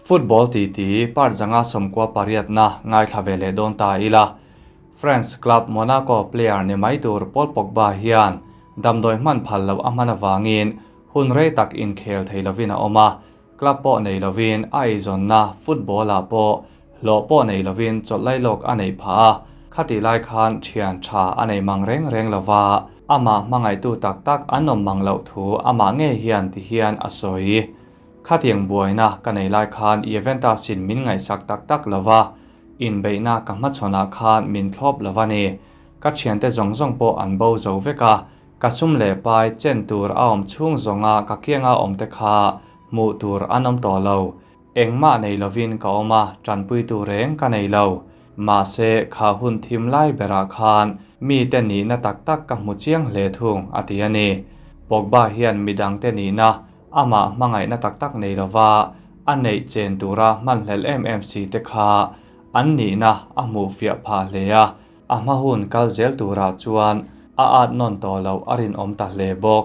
Football titi part 598na ngaithla ve leh dawn ta ila. France club Monaco player ni mai tur Paul Pogba hian damdawi hman phal loh a hman avangin hun rei tak inkhel thei lovin a awm a, club pawh nei lovin a eizawnna football ah pawh hlawh pawh nei lovin chawlh lailawk a neih phah a, khatih lai khan thian tha a nei mang reng reng lova, amah hmangaihtu tak tak an awm mang loh thu amah ngei hian ti hian a sawi. Khatiang buaina ka nei lai khan Juventus in min ngaihsak tak tak lova, inbeihna ka hmachhawnah khan min thlawp lova ni. Ka thiante zawng zawng pawh an bo zo vek a, Ka sum leh pai chen tur a awm chhung zawnga ka kianga awm te kha hmuh tur an awm tawh lo. Engmah nei lovin ka awm a, tanpuitu reng ka nei lo. Mahse, kha hun thim lai berah khan mite nihna tak tak ka hmu chiang hle thung, a ti a ni. Pogba hian midangte nihna amah hmangaihna tak tak nei lova a neih chen tura hmanhlel em em si te kha an nihna a hmuh fiah phah hle a. A hma hun kal zel turah chuan a at nawn tawh loh a rinawm ta hle bawk.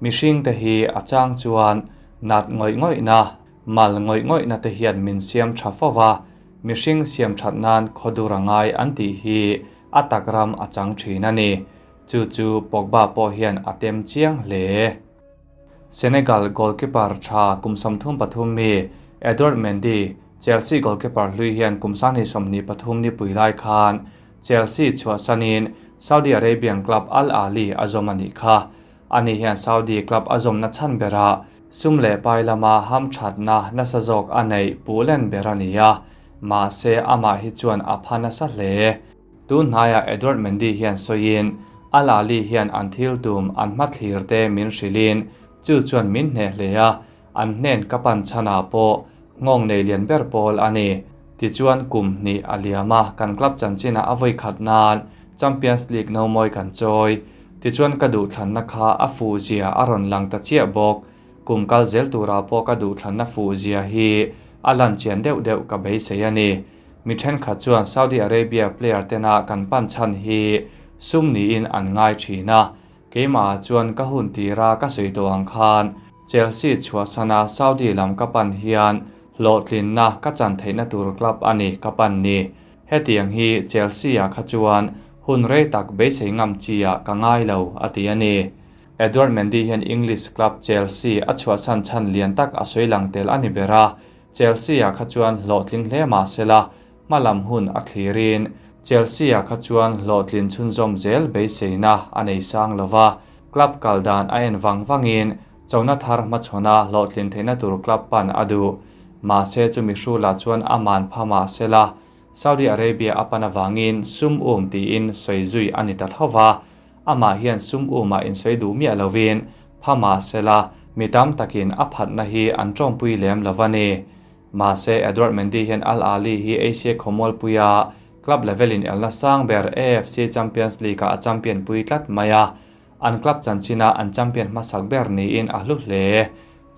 Mihring te hi a chang chuan nat ngawih ngawihna, mal ngawih ngawihna te hian min siam tha fo va, mihring siam that nan khawdur a ngai an tih hi a tak ram a chang thin a ni. Chu chu Pogba pawh hian a tem chiang hle. Senegal goalkeeper tha kum 33 mi Edouard Mendy, Chelsea goalkeeper hlui hian kum 2023 nipui lai khan Chelsea chhuahsanin Saudi Arabian club Al Ahly a zawm a nih kha. Ani hian Saudi club a zawmna chhan berah sum leh pai lama hamthatna nasa zawk a neih puhlen ber a ni a, mahse amah hi chuan a pha nasa hle. Tun hnaiah Edouard Mendy hian sawiin, Al Ahly hian an thil tum an hmathlir te min hrilhin chu chuan min hneh hle a, an hnen ka pan chhanah pawh nghawng nei lian ber pawl a ni. Tichuan kum hnih a liam a, kan club chanchinah a vawi khat nan Champions League no mawi kan chawi. Tichuan ka duhthlanna kha a fuhzia a rawn lang ta chiah bawk. Kum kal zel turah pawh ka duhthlanna fuhzia hi a lan chian deuh deuh ka beisei a ni. Mi thenkhat chuan Saudi Arabia player tena kan pan chhan hi sum niin an ngai thin a, keimahah chuan ka hun tira ka sawi tawh ang khan Chelsea chhuahsana Saudi lam ka pan hian hlawhtlinna ka chan theihna tur club a ni ka pan ni. Hetiang hi Chelsea-ah kha chuan hun rei tak beisei ngam chi-ah ka ngai lo, a ti a ni. Edouard Mendy hian English club Chelsea a chhuahsan chhan lian tak a sawi lang tel a ni ber a, Chelsea-ah kha chuan hlawhtling hle mah sela, hmalam hun a thlirin Chelsea-ah kha chuan hlawhtlin chhunzawm zel beiseina a nei sang lo va, club kal dan a en vang vangin chona thar hmachhawna hlawhtlin theihna tur club pan a duh. Mahse chumi hrulah chuan a man pha mah sela, Saudi Arabia a pan avangin sum um tiin sawi zui a ni ta tho va, amah hian sum umah insawi duh miah lovin pha mah sela, mi tam takin a phatna hi an tawmpui lem lo va ni. Mahse, Edouard Mendy hian Al Ahly hi Asia khawmualpuia club level in elna sang ber AFC Champions League-ah a champion pui tlat mai a, an club chanchina an champion hmasak ber niin a hlu hle.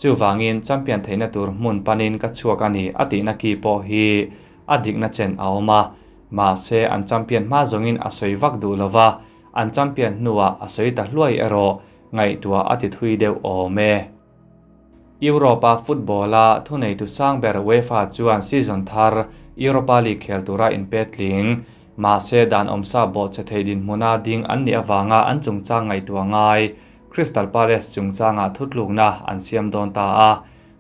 Chuvangin champion theihna tur hmun panin ka chhuak a ni a tihna ki pawh hi a dikna chen a awm a, mahse an champion hma zawngin a sawi vak duh lova, an champion hnuah a sawi ta hluai erawh ngaihtuah a ti thui deuh awm e. Europe-a football-a thuneitu sang ber UEFA chuan season thar Europa League khel tura inpetling, mahse dan awmsa bawhchhe thei dinhmuna ding an nih avanga an chungchang ngaihtuah ngai Crystal Palace chungchangah thutlukna an siam dawn ta a,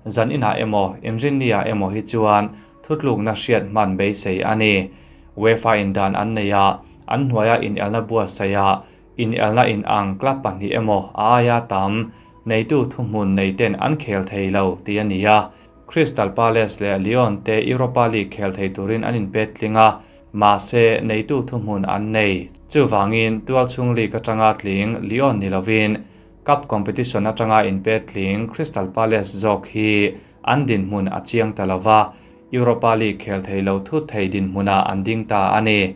zan inah emaw inrinniah emaw hi chuan thutlukna hriat hman beisei a ni. UEFA in dan an nei a, an hnuaia inelna buatsaihah inelna inang club pahnih emaw a aia tam neitu thuhmun neiten an khel thei lo tih a ni a. Crystal Palace leh Lyon te Europa League khel thei turin an inpet tling a, mahse neitu thuhmun an nei. Chuvangin tualchhung league atanga tling Lyon ni lovin cup competition atanga inpet tling Crystal Palace zawk hi an dinhmun a chiang ta lova, Europa League khel thei lo thut thei dinhmunah an ding ta a ni.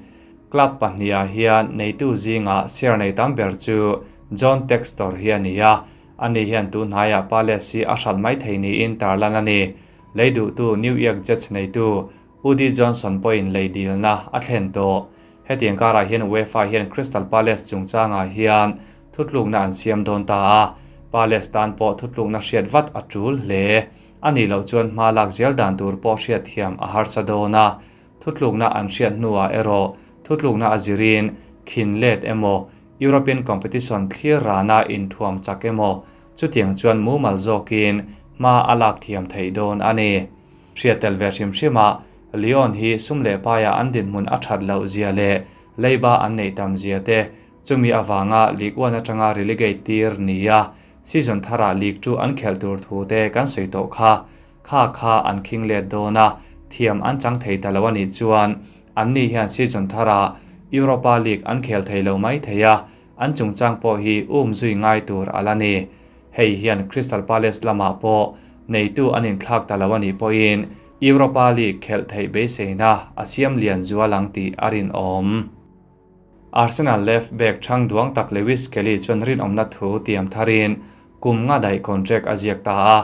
Club pahniha hian neitu zingah share nei tam ber chu John Textor hi a ni a, ani hian tunhnaiah Palace hi a hralh mai thei niin tarlan a ni. Lei duhtu New York Jets neitu Udi Johnson pawhin lei dilna a thlen tawh. Hetiang karah hian UEFA hian Crystal Palace chungchangah hian thutlukna an siam dawn ta a, Palace tan pawh thutlukna hriat vat a tul hle. A nih loh chuan hma lak zel dan tur pawh hriatthiam a harsa dawn a, thutlukna an hriat hnuah erawh thutlukna a zirin khin let emaw, European competition thlir rana inthuam chak emaw chutiang chuan mumal zawkin hma a lak thiam theih dawn a ni. Hriat tel ve hrim hrimah Lyon hi sum leh paiah an dinhmun a that loh zia leh leiba an neih tam zia te chumi avanga Ligue 1 atanga relegate tir nia season tharah League 2 an khelh tur thu te kan sawi tawh kha. Kha kha an khing let dawn a, thiam an chang thei ta lo a nih chuan anni hian season tharah Europa League an khel thei lo mai thei a, an chungchang pawh hi um zui ngai tur a la ni. Hei hian Crystal Palace lamah pawh neitu an inthlak ta lo a nih pawhin Europa League khelh theih beiseina a siam lian zual ang tih a rinawm. Arsenal left back chhang duang tak Lewis Skelly chuan rinawmna thu tiam tharin kum nga daih contract a ziak ta a,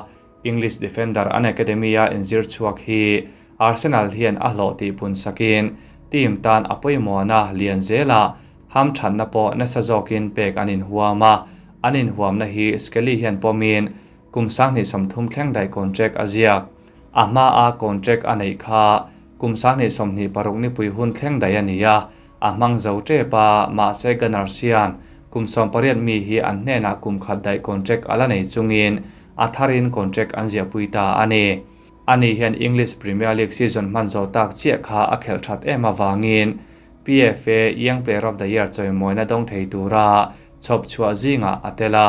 English defender an academy-a inzir chhuak hi Arsenal hian a hlawh tih pun sakin team tan a pawimawhna lian zelah hamthanna pawh nasa zawkin pek an inhuam a, an inhuamna hi Skelly hian pawmin kum 2030 thleng daih contract a ziak. A hmaa contract a neih kha kum 2026 nipui hun thleng daih a ni a, a hmang zo tep a, mahse Gunners hian kum 18 mi hi an hnenah kum khat daih contract a la nei chungin a tharin contract an ziahpui ta a ni. Ani hian English Premier League season hman zo tak chiah kha a khelh that em awangin PFA Young Player of the Year chawimawina dawng thei tura chhawp chhuah zingah a tel a.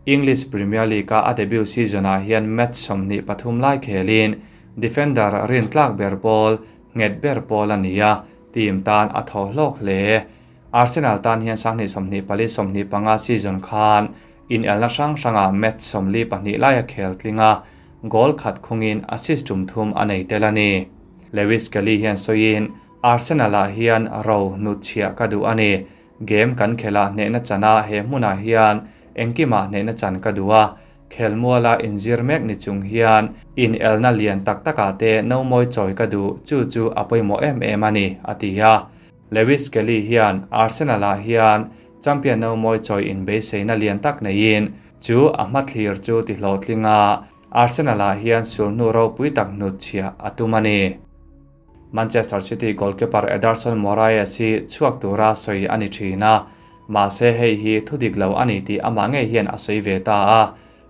English Premier League-a a debut season-ah hian match 23 lai khelin defender rin tlak ber pawl, nget ber pawl a ni a, team tan a thaw hlawk hle. Arsenal tan hian 2024-25 season khan in elna hrang hranga match 42 lai a khel tlinga, goal khat khungin assist tum thum a nei tel a ni. Lewis Skelly hian sawiin Arsenal-ah hian ro nu chhia ka duh a ni. Game kan khela hnehna chana he hmunah hian engkimah hnehna chan ka duh a, khelmuala inzir mek ni chung hian in elna lian tak takah te no mawi chawi ka duh, chu chu a pawimawh em em a ni, a ti a. Lewis Skelly hian Arsenal-ah hian champion no mawi chawi in beiseina lian tak neiin chu a hmathlir chu ti hlawhtlinga Arsenal-ah hian sulhnu ropui tak hnut chhia a tum a ni. Manchester City goalkeeper Ederson Moraes hi chhuak tura sawi a ni thin a, mahse hei hi thudik lo a ni tih amah ngei hian a sawi ve ta a.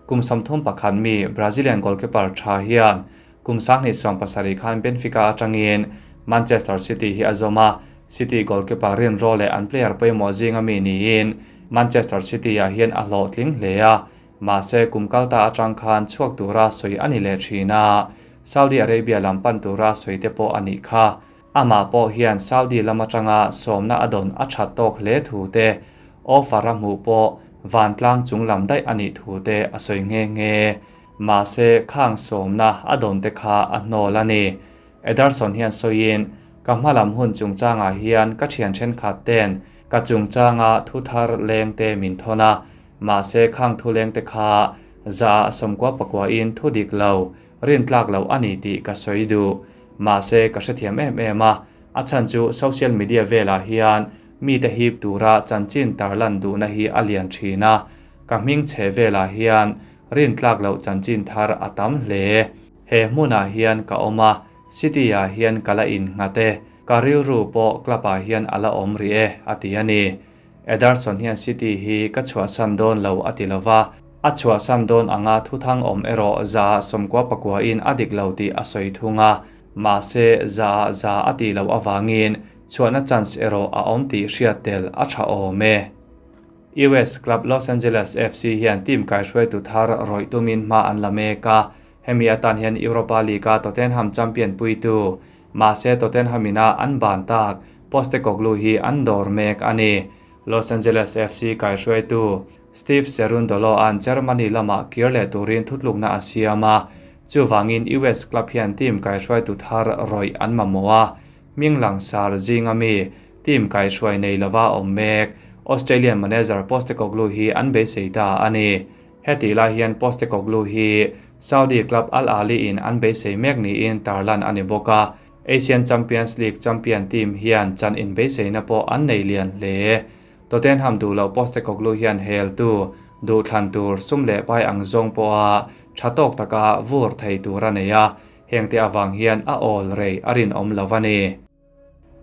Kum 31 mi Brazilian goalkeeper tha hian kum 2017 khan Benfica atangin Manchester City hi a zawm a, City goalkeeper rin role an player pawimawh zinga mi niin Manchester City-ah hian a hlawhtling hle a, mahse kum kalta atang khan chhuak tura sawi a ni leh thin a, Saudi Arabia lam pan tura sawi te pawh a nih kha. Amah pawh hian Saudi lam atanga sawmna a dawn a that tawk hle thu te, offer a hmuh pawh vantlang chung lam daih a nih thu te a sawi nghe nghe. Mahse khang sawmna a dawn te kha a hnawl a ni. Ederson hian sawiin ka hmalam hun chungchangah hian ka thian thenkhat ten ka chungchanga thu thar leng te min thawn a, mahse khang thu leng te kha za sawmkua pakua in thu dik lo, rin tlak lo a ni tih ka sawi duh. Mahse ka hrethiam em em a, a chhan chu social media velah hian mi te hip tura chanchin tarlan duhna hi a lian thin a, ka hming che velah hian rin tlak lo chanchin thar a tam hle. He hmunah hian ka awm a, City-ah hian ka la in nghat e, ka rilru pawh club-ah hian a la awm rih e, a ti a ni. Ederson hian City hi ka chhuahsan dawn lo a ti lova, a chhuahsan dawn anga thuthang awm erawh za 94 in a dik lo tih a sawi thung a, mahse za za a ti lo awangin chhuahna chance erawh a awm tih hriat tel a tha awm e. US Club Los Angeles FC hian team kaihruai tu thar rawih tumin hma an la mek a, hemi atan hian Europa League-a Tottenham champion puitu, mahse Tottenham-ina an ban tak Postecoglou hi an dawr mek a ni. Los Angeles FC kaihruai tu Steve Cherundolo an Germany lamah kir leh turin thutlukna a siam a, chuwangin US club hian team kaihruai tu thar rawih an mamawh a, minglang sar zinga mi team kaihruai nei lova awm mek Australian manager Postecoglou hi an beisei ta a ni. Heti lai hian Postecoglou hi Saudi club Al Ahly in an beisei mek niin tarlan a ni bawk a, Asian Champions League champion team hian chan in beiseina pawh an nei lian hle. Tottenham duh lo Postecoglou hian hel tu duh thlan tur sum leh pai ang zawng pawh a tha tawk taka vur thei tur a nei a, hengte avang hian a awl rei a rinawm lo a ni.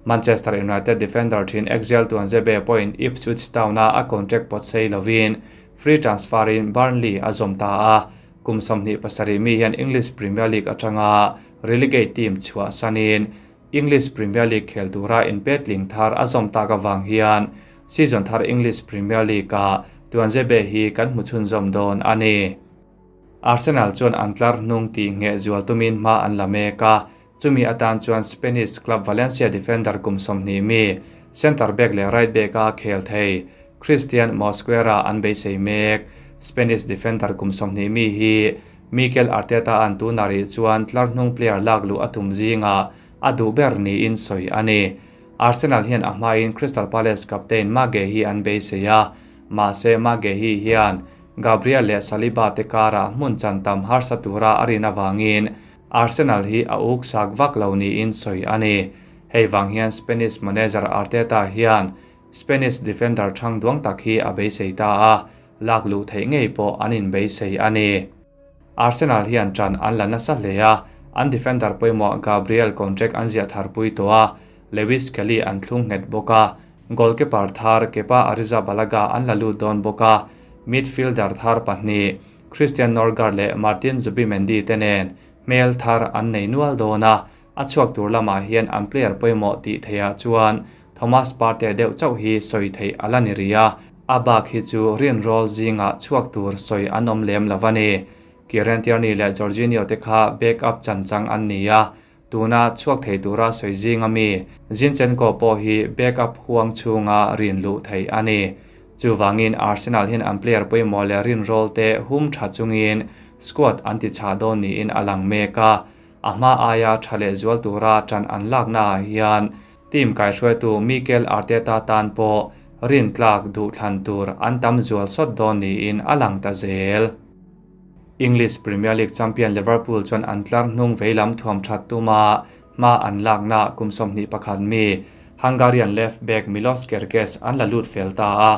Manchester United defender thin Axel Tuanzebe pawhin Ipswich Town-a a contract pawt sei lovin free transfer-in Burnley a zawm ta a, kum 27 mi hian English Premier League atanga relegate team chhuah sanin English Premier League khel tura inpetling thar a zawm tak avang hian season thar English Premier League-ah Tuanzebe hi kan hmu chhunzawm dawn a ni. Arsenal chuan an tlar hnung tih ngheh zual tumin hma an la mek a, chumi atan chuan Spanish club Valencia defender kum 20 mi centre back leh right back a khel thei Christian Mosquera an beisei mek. Spanish defender kum 20 mi hi Mikel Arteta an tunari chuan tlar hnung player lak lu atum zinga a duh ber niin soi ani. Arsenal hian a hmain Crystal Palace captain Maguire an beisei a, mahse Maguire hian Gabriel leh Saliba te kara hmun chan tam harsa tura arina wangin Arsenal hi a uk sak vak lo niin soi ani. Hei wang hian Spanish manager Arteta hian Spanish defender thang duang tak hi a beisei ta a, lak lu thei ngei pawh an in beisei ani. Arsenal hian tran an la nasa hle a, an defender pawimawh Gabriel contract an ziah thar pui tawh a, Lewis Kelly an thlung nghet bawk a, goalkeeper thar Kepa Arrizabalaga an la lut dawn bawk a, midfielder thar pahnih Christian Norgaard leh Martin Zubimendi te nen hmel thar an nei nual dawn a, a chhuak tur lamah hian an player pawimawh tih theiah chuan Thomas Partey deuh chauh hi sawi theih ala ni ria, a bak hi chu rin roll zinga chhuak tur sawi an awm lem lo ani. Kieran Tierney leh Jorginho te kha backup chan chang an ni a, tuna chhuak thei tura sawi zinga mi Zinchenko pawh hi backup huang chhunga rin luh thei ani. Chuwangin Arsenal hian an player pawimawh leh rin roll te hum tha chungin squad an ti chha dawn niin a lang mek a, a hma aia tha leh zual tura tran an lak na ah hian team kaihruaitu Mikel Arteta tan pawh rin tlak duh thlan tur an tam zual sawt dawn niin a lang ta zel. English Premier League champion Liverpool chuan an tlar hnung veilam thuam that tuma hma an lak na kum 21 mi Hungarian left back Milos Kerkez an la lut fel ta a,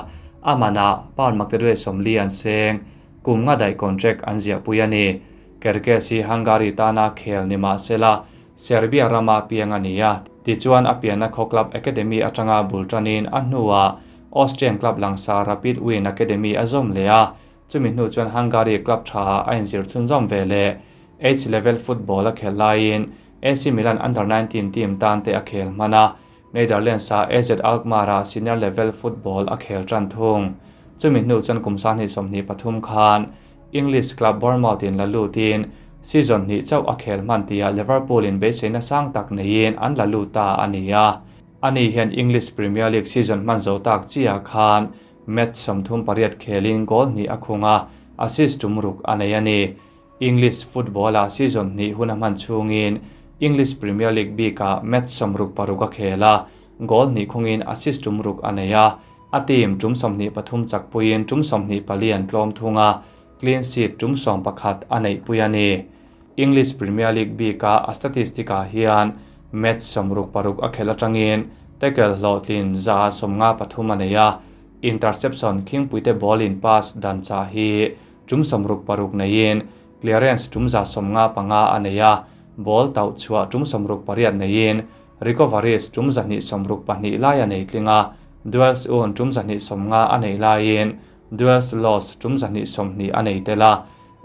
amana pound makte 40 an seng kum nga dai contract an ziah pui ani. Kerkez hi Hungary tana khel ni ma sela Serbia rama piang ania, tichuan a pianna khaw club academy atanga bultanin a hnuah Austrian club langsa Rapid Wien Academy a zawm leh a, chumi hnu chuan Hungary club tha a inzir chhunzawm ve leh H level football a khel laiin AC Milan under 19 team tan te a khel hmana, Netherlands a AZ Alkmaar a senior level football a khel tan thung. Chumi hnu chuan kum 23 khan English club Bournemouth in la lutin season hnih chauh a khel hman tia Liverpool in beiseina sang tak neiin an la lut ta ania. Ani hian English Premier League season hman zo tak chia khan match 38 khelin goal hnih a khunga, assist tum ruk a nei ani. English football a season hnih hun a hman chhungin English Premier League bika match 66 a khela, goal hnih khungin assist tum ruk a nei a, a team tum 23 chak puiin tum 24 an tlawm thunga, clean sheet tum 11 a nei pui ani. English Premier League bika a statistic ah hian match 66 a khel atangin tackle hlawhtlin za 53 a nei a, interception khingpuite ball in pass dan cha hi tum 66 neiin clearance tum za 55 a nei a, ball tauh chhuah tum 68 neiin recoveries tum 262 lai a nei tlinga, duels un tum 250 a nei laiin duels loss tum 220 a nei tela.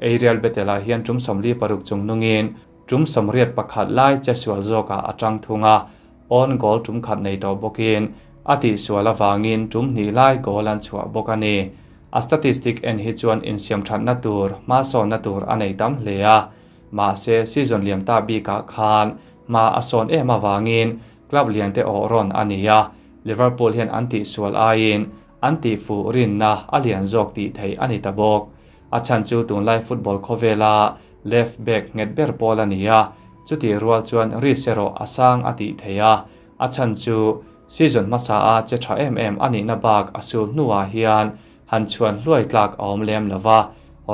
Aerial battle hian tum 46 chung nungin tum 81 lai che sual zawka atang thunga, on goal tum khat nei to bawkin ati sual awangin tum hnih lai goal an chhuah bawk ani. A statistic en hi chuan insiam that na tur ma sawn na tur a nei tam hle a, ma se season liam ta bika khan ma a sawn em awangin club lian te aw ron ania. Liverpool hian an ti sual aiin an ti fu rin na a lian zawk ti thei ani ta bawk. A chan chu tunlai football khawvela left back nget ber pawl ania, chuti rual chuan risero asang a ti theia. A chan chu season hmasa a che tha em em ani na bak asul hnuah hian han chuan hluai tlak a awm lem lova,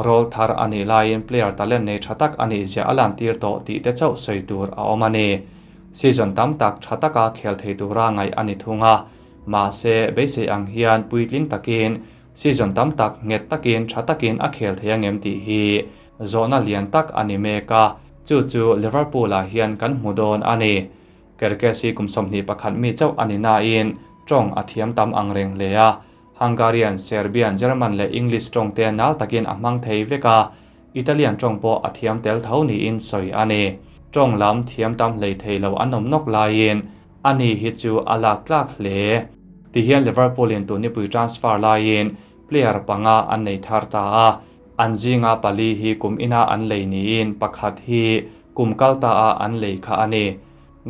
rol thar ani laiin player talent nei tha tak ani zia alan tir tawh tih te chauh sawi tur a awm ani. Season tam tak tha taka khel thei tura ngai ani thunga, mahse beisei ang hian puitling takin season tam tak nget takin tha takin a khel thei angem tih hi Zawhna lian tak a ni mek a, chu chu Liverpool-ah hian kan hmu dawn a ni. Kerkez hi kum 21 mi chauh a ni nain tawng a thiam tam ang reng hle a, Hungarian, Serbian, German leh English tawng te nal takin a hmang thei vek a, Italian tawng pawh a thiam tel tho niin sawi a ni. Tawng lam thiam tam hlei thei lo an awm nawk laiin ani hi chu a lak tlak hle. Tihian Liverpool-in tun nipui transfer laiin player panga an nei thar ta a, an zinga pali hi kum ina an lei niin pakhat hi kum kal ta a an lei kha a ni.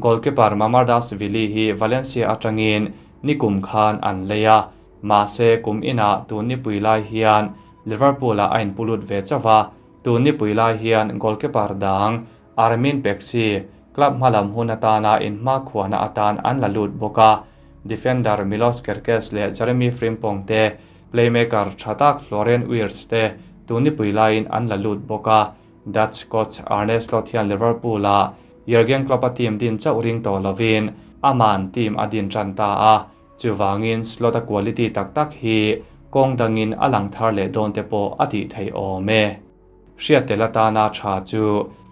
Goalkeeper Mamardashvili hi Valencia atangin nikum khan an lei a, mahse kum inah tun nipui lai hian Liverpool-ah a inpulut ve chauh va, tun nipui lai hian goalkeeper dang Armin Pexi club hmalam hun atana inhmakhuana atan an la lut bawk a, defender Milos Kerkez leh Jeremy Frimpong te, playmaker tha tak Florian Wirtz te tun nipui laiin an la lut bawk a. Dutch coach Arne Slot hian Liverpool-ah Jurgen Klopp-a team din chauh ring tawh lovin aman team a din tan ta a, chuvangin Slot-a quality tak tak hi kawng dangin a lang thar leh dawn te pawh a tih theih awm e. Hriat tel atana tha chu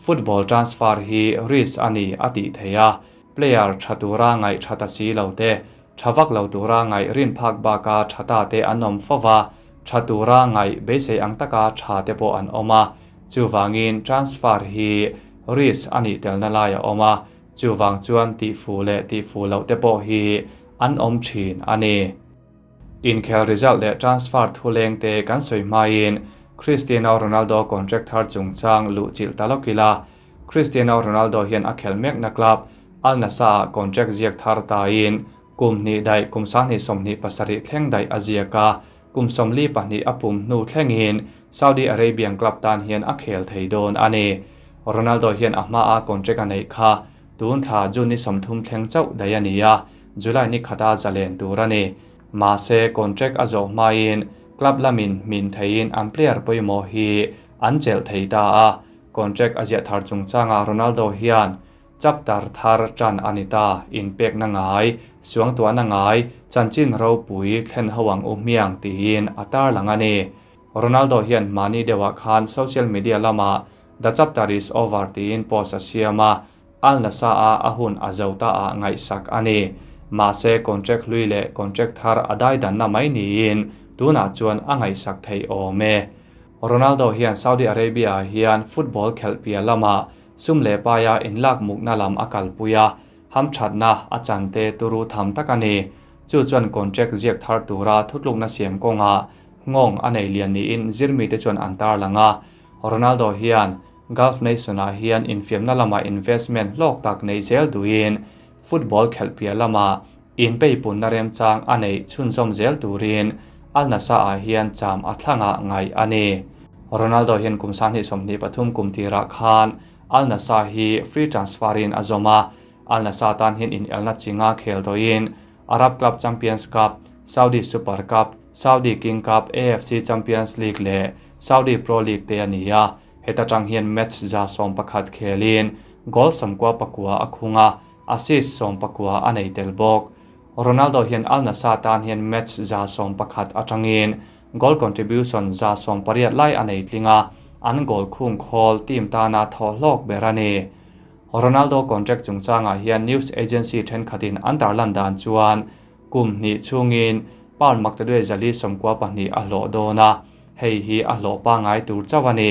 football transfer hi risk a ni a tih theih a, player tha tura ngaih tha ta si lo te, tha vak lo tura ngaih rin phak baka tha ta te an awm fo va, tha tura ngaih beisei ang taka tha te pawh an awm a, chuvangin transfer hi risk a nih telna lai a awm a, chuvang chuan tihfu leh tihfu loh te pawh hi an awm thin a ni. Inkhel result leh transfer thuleng te kan sawi hmain Cristiano Ronaldo contract thar chungchang luh chilh ta lawk ila, Cristiano Ronaldo hian a khel mekna club Al Nassr-ah contract ziak thar tain kum hnih daih kum 2027 thleng daih a ziak a, kum 42 a pum hnu thlengin Saudi Arabian club tan hian a khel thei dawn a ni. Ronaldo hian a hmaa contract a neih kha tun thla June ni 30 thleng chauh daih a ni a, July ni khata zalen tur a ni. Mahse contract a zawh hmain club lamin hmin theiin an player pawimawh hi an chelh thei ta a, contract a ziah thar chungchanga Ronaldo hian chapter thar tan a ni ta, inpekna ngai, suangtuahna ngai, chanchin ropui thlen ho ang u hmiang tiin a tarlang a ni. Ronaldo hian mahni deuhah khan social media lama the chapter is over tiin post a siam a, Al Nassr-a a hun a zo ta ah ngaihsak a ni. Mahse contract hlui leh contract thar a daidanna mai niin tunah chuan a ngaihsak theih awm e. Ronaldo hian Saudi Arabia-ah hian football khelh piah lamah sum leh paia inlak mukna lam a kalpui a, hamthatna a chante turu tham tak a ni. Chu chuan contract ziak thar tura thutlukna siam kawngah nghawng a nei lian niin zirmite chuan an tarlang a. Ronaldo hian Gulf Nation-ah hian infiamna lamah investment hlawk tak nei zel duhin football khelh piah lamah inpeipunna remchang a neih chhunzawm zel turin Al Nassr-ah hian cham a thlangah ngaih a ni. Ronaldo hian kum 2023 kum tirah khan Al Nassr hi free transfer-in a zawm a, Al Nassr tan hian inelna chinga khel tawhin Arab Club Champions Cup, Saudi Super Cup, Saudi King Cup, AFC Champions League leh Saudi Pro League te a ni a, heta tang hian match 111 khelin goal 99 a khung a, assist 19 a nei tel bawk. Ronaldo hian Al Nassr tan hian match 111 atangin goal contribution 180 lai a nei tling a, an goal khung khawl team tana thaw hlawk ber a ni. Ronaldo contract chungchangah hian news agency thenkhatin an tarlan dan chuan kum hnih chungin pound maktaduai 492 a hlawh dawn a, hei hi a hlawh pangai tur chauh a ni.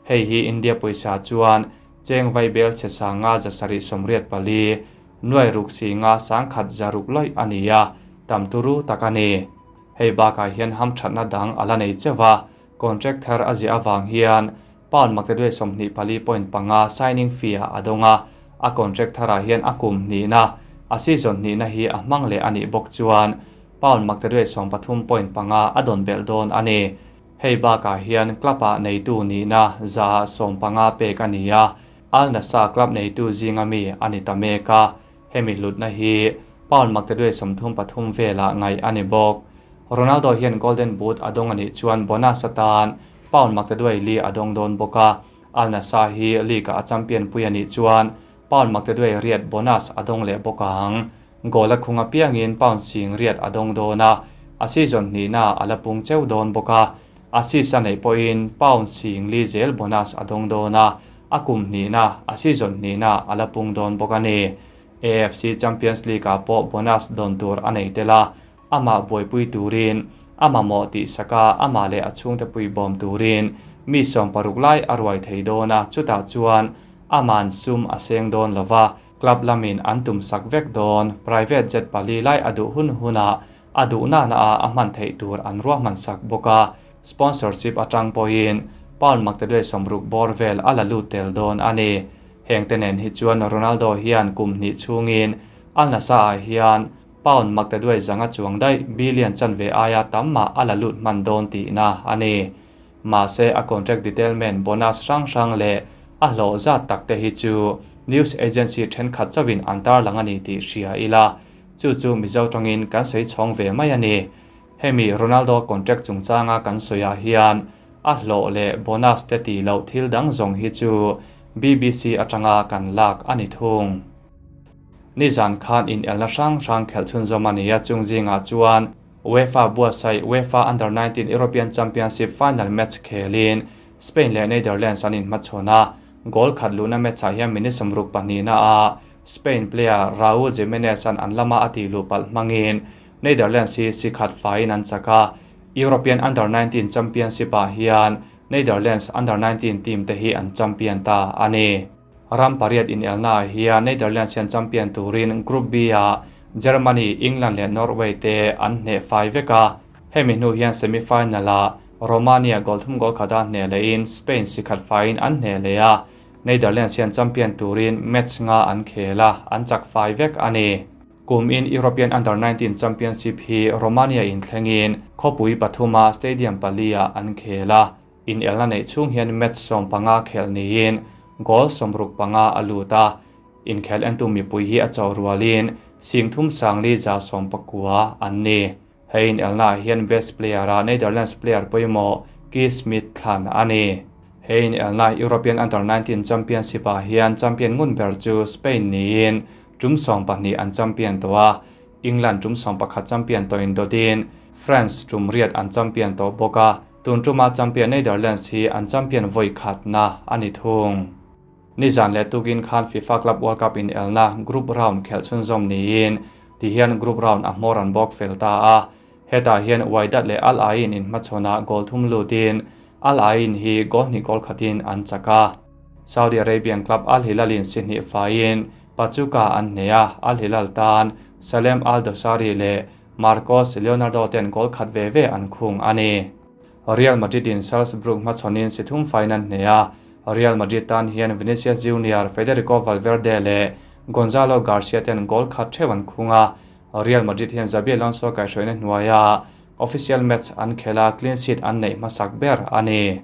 Hei hi India pawisa chuan cheng vai bel che sanga 784 nuai ruk si nga sangkhat zaruk lawih a ni a, tam turu tak a ni. Hei bakah hian hamthatna dang ala nei chewa, contract thar a ziah awang hian pound maktaduai 24.5 signing fee a dawng a, a contract tharah hian a kum hnihna, a season hnihna hi a hmang leh a nih bawk chuan pound maktaduai 13.5 a dawn belh dawn a ni. Hei bakah hian club-ah neitu nihna za 15 pek a ni a, Al Nassr club neitu zinga mi a ni ta mek a, hemi hlutna hi pound maktaduai 33 velah ngaih a ni bawk. Ronaldo hian Golden Boot a dawng a nih chuan bonus atan pound maktaduai li a dawng dawn bawk a, Al Nassr hi league-ah a champion pui a nih chuan pound maktaduai riat bonus a dawng leh bawk ang. Goal a khung apiangin pound sing riat a dawng dawn a, a season hnihna a la pung cheu dawn bawk a. Assist a neih pawhin pound 40 zel bonus a dawng dawn a, a kum hnihna, a season hnihna a la pung dawn bawk a ni. AFC Champions League-ah pawh bonus dawn tur a nei tel a, amah buaipui turin, a mamawh tihsak a, amah leh a chhungte puibawm turin mi 60 lai a ruai thei dawn a, chutah chuan aman sum a seng dawn lo va, club lamin an tumsak vek dawn, private jet pali lai a duh hun hunah a duh nana a a hman theih tur an ruahman sak bawk a, sponsorship atang pawhin pound maktaduai 60 bawr vel a la lut tel dawn a ni. Heng te nen hi chuan Ronaldo hian kum hnih chhungin Al Nassr-ah hian pound maktaduai 500 chuang daih billion chanve aia tam mah a la lut hman dawn tihna a ni. Mahse a contract detailment bonus hrang hrang leh a hlawh zat tak te hi chu news agency thenkhat chauhin an tarlang a ni tih hria ila, chu chu Mizo tawngin kan sawi chhawng ve mai a ni. Hemi Ronaldo contract chungchanga kan sawiah hian a hlawh leh bonus te tih loh thil dang zawng hi chu BBC atanga kan lak a ni thung. Nizan khan in elna hrang hrang khelh chhunzawm a ni a, chung zingah chuan UEFA buatsaih UEFA Under 19 European Championship final match khelin Spain leh Netherlands an inhmachhawn a, goal khat luhna match-ah hian minute 62 na a Spain player Raul Jimenez an an lama a tih luh palh hmangin Netherlands hi si khat faiin an chak a, European Under 19 Championship-ah hian Netherlands Under 19 team te hi an champion ta a ni. Ram pariat in elna ah hian Netherlands hian champion turin Group B-ah Germany, England leh Norway te an hneh fai vek a, hemi hnu hian semi-final-ah Romania goal thum goal khata hneh lehin Spain si khat faiin an hneh leh a, Netherlands hian champion turin match nga an khel a, an chak fai vek a ni. Kum in European Under 19 Championship hi Romania in thlengin khawpui pathuma stadium pali-ah an khel a, in elna neih chhung hian match 15 khel niin goal 65 a lut a, inkhel entu mipui hi a chaw rualin 31,119 an ni. Hei in elna ah hian best player a Netherlands player pawimawh Kees Smit thlan a ni. Hei in elna European Under 19 Championship ah hian champion ngun ber chu Spain niin tum 12 an champion tawh a, England tum 11 champion tawhin dawtin France tum riat an champion tawh bawk a, tun tuma champion Netherlands hi an champion vawi khatna a ni thung. Nizan leh tukin khan FIFA Club World Cup in elna group round khelh chhunzawm niin ti hian group round a hmawr an bawk fel ta a, hetah hian Wydad leh Al Ain in hmachhawnah goal thum lutin Al Ain hi goal hnih goal khatin an chak a. Saudi Arabian club Al Hilal in si hnih faiin Pachuca an hneh a, Al Hilal tan Salem Al Dawsari leh Marcos Leonardo ten goal khat ve ve an khung a ni. Real Madrid in Salzburg hmachhawnin si thum faiin an hneh a, Real Madrid tan hian Vinicius Junior, Federico Valverde leh Gonzalo Garcia ten goal khat theuh an khung a, Real Madrid hian Xabi Alonso kaihhruaina hnuaia official match an khel a, clean sheet an neih hmasak ber a ni.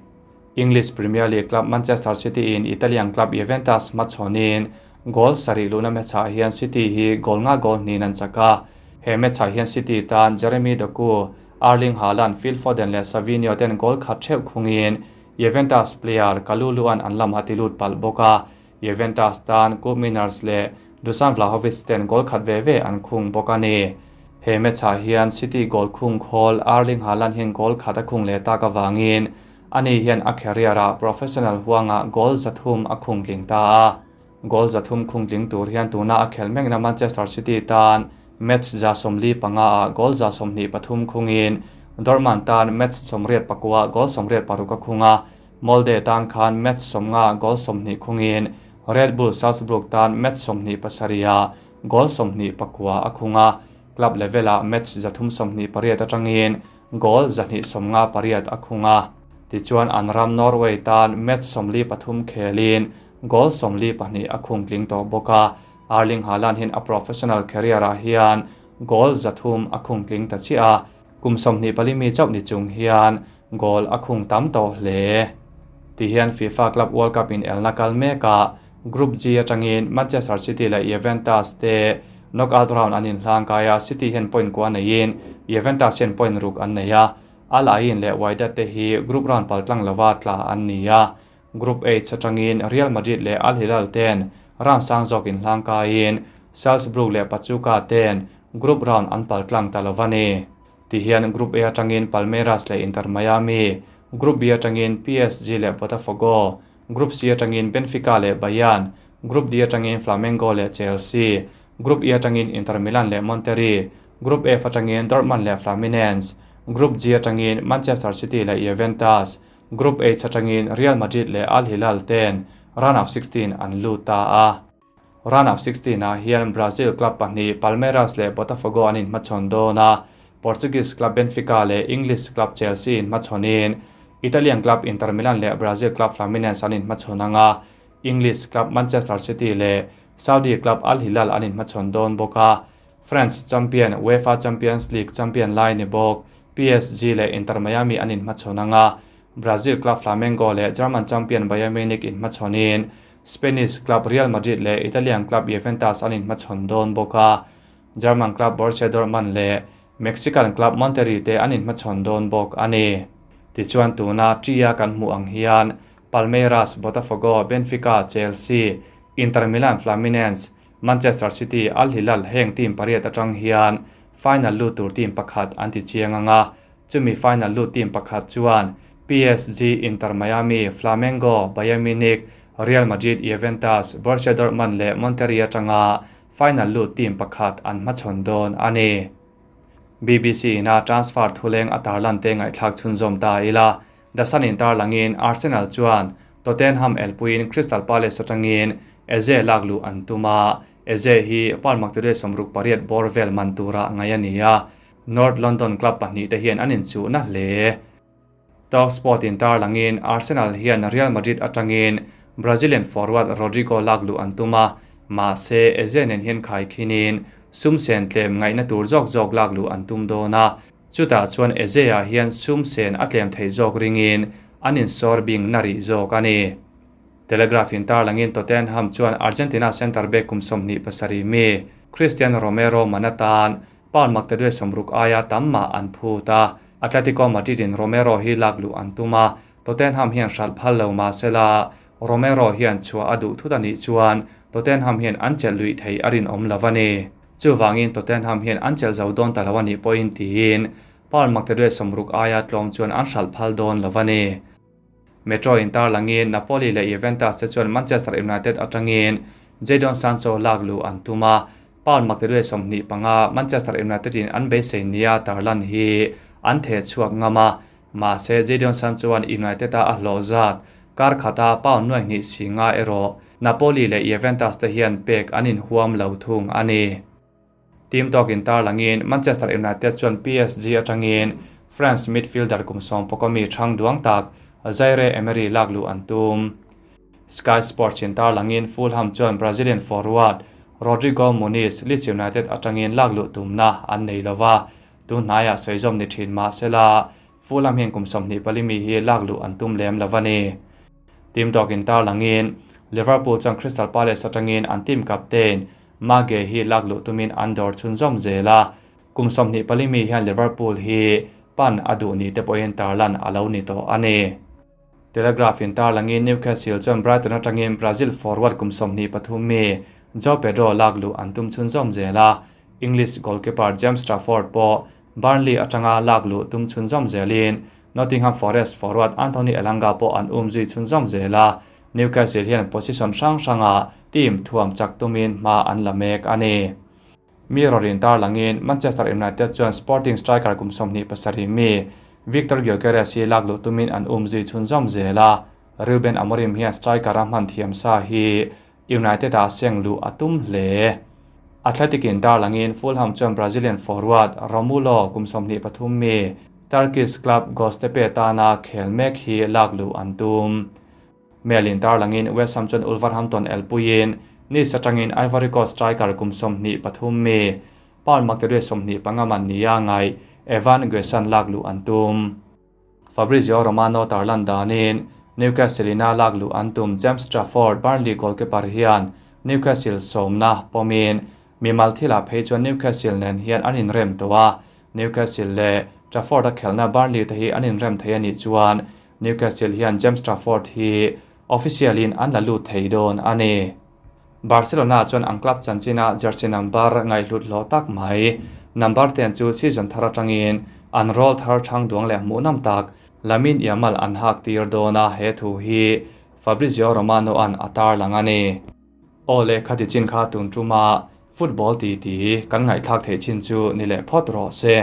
English Premier League club Manchester City in Italian club Juventus hmachhawnin goal sarih luhna match-ah hian City hi goal nga goal hnihin an chak a, he match-ah hian City tan Jeremy Doku, Erling Haaland, Phil Foden leh Savinho ten goal khat theuh khungin Juventus player Kalulu an an lamah ti lut palh bawk a, Juventus tan Koopmeiners leh Dusan Vlahovic ten goal khat ve ve an khung bawk a ni. He match-ah hian City goal khung khawl Erling Haaland hian goal khat a khung leh tak avangin ani hian a career-ah professional huangah goal 300 a khung tling ta a. Goal 300 khung tling tur hian tuna a khel mekna Manchester City tan match 145 ah goal 123 khungin Dortmund tan match 89 goal 86 a khung a, Molde tan khan match 50 goal 20 khungin Red Bull Salzburg tan match 27 ah goal 29 a khung a, club level-ah match 328 atangin goal 258 a khung a. Tichuan an ram Norway tan match 43 khelin goal 42 a khung tling tawh bawk a, Erling Haaland hian a professional career-ah hian goal 300 a khung tling ta chiah a, kum 24 mi chauh ni chung hian goal a khung tam tawh hle. Ti hian FIFA Club World Cup in elna kal mekah Group G atangin Manchester City leh Juventus te knockout round an inhlang kai a, City hian point kua neiin Juventus hian point ruk an nei a, Al Ain leh Wydad te hi group round paltlang lova tla an ni a. Group H atangin Real Madrid leh Al Hilal ten round sang zawk inhlang kaiin Salzburg leh Pachuca ten group round an paltlang ta lova ni. Ti hian Group A atangin Palmeiras leh Inter Miami Group B atangin PSG leh Botafogo, Group C atangin Benfica leh Bayern, Group D atangin Flamengo leh Chelsea, Group E atangin Inter Milan leh Monterrey, Group F atangin Dortmund leh Fluminense, Group G atangin Manchester City leh Juventus, Group H atangin Real Madrid leh Al Hilal ten round of 16 an lut ta a. Round of 16 ah hian Brazil club pahnih Palmeiras leh Botafogo an inhmachhawn dawn a, Portuguese club Benfica leh English club Chelsea inhmachhawnin Italian club Inter Milan leh Brazil club Fluminense an inhmachhawn ang a, English club Manchester City leh Saudi club Al Hilal an inhmachhawn dawn bawk a. France champion UEFA Champions League champion lai ni bawk PSG leh Inter Miami an inhmachhawn ang a, Brazil club Flamengo leh German champion Bayern Munich inhmachhawnin Spanish club Real Madrid leh Italian club Juventus an inhmachhawn dawn bawk a, German club Borussia Dortmund leh Mexican club Monterrey te an inhmachhawn dawn bawk a ni. Tichuan tuna tia kan hmuh ang hian Palmeiras, Botafogo, Benfica, Chelsea, Inter Milan, Fluminense, Manchester City, Al Hilal heng team pariat atang hian final lut tur team pakhat an ti chiang ang a, chumi final lut team pakhat chuan PSG, Inter Miami, Flamengo, Bayern Munich, Real Madrid, Juventus, Borussia Dortmund leh Monterrey atanga final lut team pakhat an hmachhawn dawn a ni. BBC ina transfer thuleng a tarlan te ngaihthlak chhunzawm ta ila, The Sun in tarlangin Arsenal chuan Tottenham elpuiin Crystal Palace atangin Eze lak luh an tum a, Eze hi Paul Maktude 68 bawr vel man tura ngaih a ni a, North London club pahnih te hian an inchuhna hle. Talksport in tarlangin Arsenal hian Real Madrid atangin Brazilian forward Rodrygo lak luh an tum a, mahse Eze nen hian khaikhinin sum sen tlem ngaihna tur zawk zawk lak luh an tum dawn a, chutah chuan Eze-ah hian sum sen a tlem thei zawk ringin an insawr bing na rih zawk a ni. Telegraph in tarlangin Tottenham chuan Argentina centre back kum 27 mi Cristian Romero man atan pound maktaduai 60 aia tam mah an phut a, Atletico Madrid in Romero hi lak luh an tum a, Tottenham hian hralh phal lo mahsela Romero hian chhuah a duh thut a nih chuan Tottenham hian an chelh luih thei a rinawm lo a ni. Chuvangin Tottenham hian an chelh zo dawn ta lo a nih pawhin tiin pound maktaduai 60 aia tlawm chuan an hralh phal dawn lo a ni. Metro in tarlangin Napoli leh Juventus te chuan Manchester United atangin Jadon Sancho lak luh an tum a, pound maktaduai 25 Manchester United in an beisei nia tarlan hi an theh chhuak ngam a, mahse Jadon Sancho an United a a hlawh zat kar khata pound 2.5 erawh Napoli leh Juventus te hian pek an inhuam lo thung a ni. Team Talk in tarlangin Manchester United chuan PSG atangin France midfielder kum 11 mi thang duang tak Zaire Emery lak luh an tum. Sky Sports in tarlangin Fulham chuan Brazilian forward Rodrigo Muniz Leeds United atangin lak luh tumna an nei lova, tun hnaiah sawi zawm ni thin mahsela Fulham hian kum 24 mi hi lak luh an tum lem lova ni. Team Talk in tarlangin Liverpool chuan Crystal Palace atangin an team captain Mage hi lak luh tumin an dawr chhunzawm zel a, kum 24 mi hian Liverpool hi pan a duh ni te pawhin tarlan a lo ni tawh a ni. Telegraph in tarlangin Newcastle chuan Brighton atangin Brazil forward kum 23 mi João Pedro lak luh an tum chhunzawm zel a, English goalkeeper James Trafford pawh Burnley atanga lak luh tum chhunzawm zelin Nottingham Forest forward Anthony Elanga pawh an um zui chhunzawm zel a, Newcastle hian position hrang hranga team thuam chak tumin hma an la mek a ni. Mirror in tarlangin Manchester United chuan Sporting striker kum 27 mi Victor Gyökeres hi lak luh tumin an um zui chhunzawm zel a, Ruben Amorim hian striker a hman thiam sa hi United a seng luh a tum hle. Athletic in tarlangin Fulham chuan Brazilian forward Romulo kum 23 mi Turkish club Göztepe tana khel mek hi lak luh an tum. Mail in tarlangin West Ham chuan Wolverhampton elpuiin Nice atangin Ivory Coast striker kum 23 mi pound maktaduai 25 man nia ngai Evan Guessand lak luh an tum. Fabrizio Romano tarlan danin Newcastle ina lak luh an tum James Trafford Burnley goalkeeper hian Newcastle sawmna pawmin mimal thila phei chuan Newcastle nen hian an inrem tawh a, Newcastle leh Trafford a khelna Burnley te hi an inrem thei anih chuan Newcastle hian James Trafford hi official in an la lut thei dawn a ni. Barcelona chuan an club chanchina jersey number ngaihhlut hlawh tak mai. Number 10 chu season thar atangin an roll thar thang duang leh hmuh nam tak. Lamine Yamal an hak tir dawn a, he thu hi Fabrizio Romano-a'n a tarlang a ni. Aw le, khati chin kha tun tuma football titi kan ngaihthlak theih chin chu ni leh phawt rawh se.